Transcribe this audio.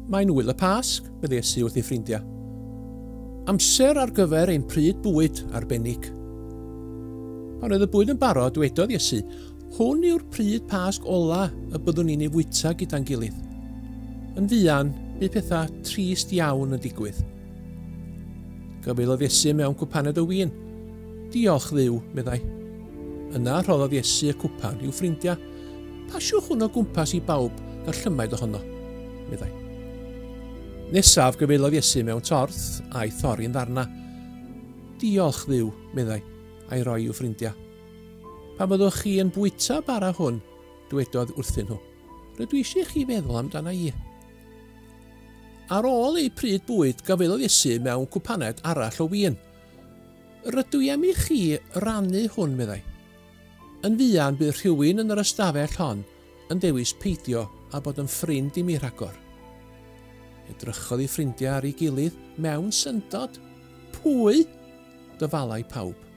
Mae'n wyl y Pasg, meddai Iesu wrth ei ffrindiau. Amser ar gyfer ein pryd bwyd arbennig. Pan oedd y bwyd yn barod, dwedodd Iesu, Hwn yw'r pryd Pasg ola y byddwn ni'n ei fwyta gyda'n gilydd. Yn fuan, bydd pethau trist iawn yn digwydd. Gafaelodd Iesu mewn cwpaned o win. Diolch Dduw, meddai. Yna rhoddodd Iesu y cwpan i'w ffrindiau. Pasiwch hwn o gwmpas i bawb gael llymaid ohono, meddai. Nesaf gyfeilodd Iesu mewn torth a'i thorri'n ddarna. Diolch Dduw, meddai, a'i roi i'w ffrindiau. Pan fyddwch chi yn bwyta bara hwn, dwedodd wrthyn nhw, rydw i eisiau chi feddwl amdana i. Ar ôl eu pryd bwyd, gafaelodd Iesu mewn cwpaned arall o win. Rydw i am i chi rannu hwn, meddai. Yn fuan bydd rhywun yn yr ystafell hon yn dewis peidio â bod yn ffrind i mi rhagor. Edrychodd ei ffrindiau ar ei gilydd mewn syndod. Pwy? Dyfalai pawb.